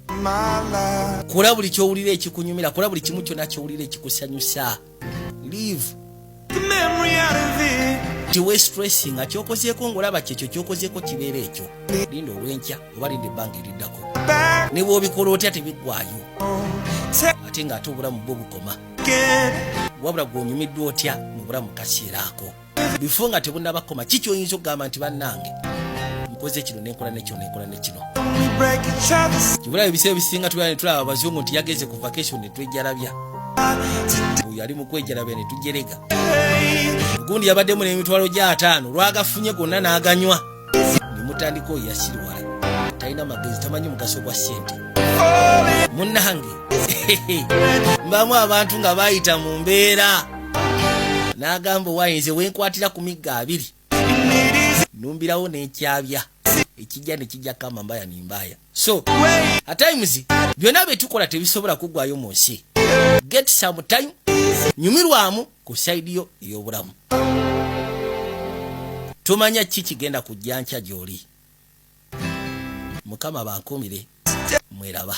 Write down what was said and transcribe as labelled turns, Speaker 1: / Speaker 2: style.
Speaker 1: My life.
Speaker 2: Kola buli kyowulira ekikunyumira, kola buli kimu kyonna kyowulira ekikusanyusa. Live.
Speaker 1: The memory out of it.
Speaker 2: Tiwe stress nga kyokozeeko ng'olaba kyekyo kyokozeeko kibeera ekyo. Linda olw'enkya oba linda ebbanga eriddako.
Speaker 1: Back
Speaker 2: Ne bw'obikola otya tebiggwayo.
Speaker 1: Take
Speaker 2: Ate ng'ate obulamu bwo bukoma.
Speaker 1: it.
Speaker 2: Wabula gw'onyumiddwa otya mu bulamu kaseera ako bifo nga tebunnabakoma? Ki kyoyinza okugamba nti, "Bannange, nkoze kino, nenkola nekino, nenkola nekino"?
Speaker 1: We break each other's
Speaker 2: Kibulayo ebiseera ebisinga tulaba ne tulaba abazungu nti yageze ku vacation ne twejalabya, oyo ali mu kwejalabya ne tujerega.
Speaker 1: Today.
Speaker 2: Gundi yabaddemu n'emitwalo gya 50, lwagafunye gonna n'aganywa ne mutandika, oyo yasiriwala, talina magezi, tamanyi mugaso gwa ssente.
Speaker 1: Falling.
Speaker 2: Munnange, mbamu abantu nga bayita mu mbeera n'agamba, "Owayinze wenkwatira ku migga 20,
Speaker 1: It is
Speaker 2: numbirawo n'ekyabya ekijja ne kijjako amambaya nimbaaya." So
Speaker 1: way.
Speaker 2: at times byonna bye tukola tebisobola kuggwayo mu nsi. Get some time, nyumirwamu ku side yo ey'obulamu. Tumanya ki kigenda kujja nkya gy'oli. Mukama bankumire, mweraba.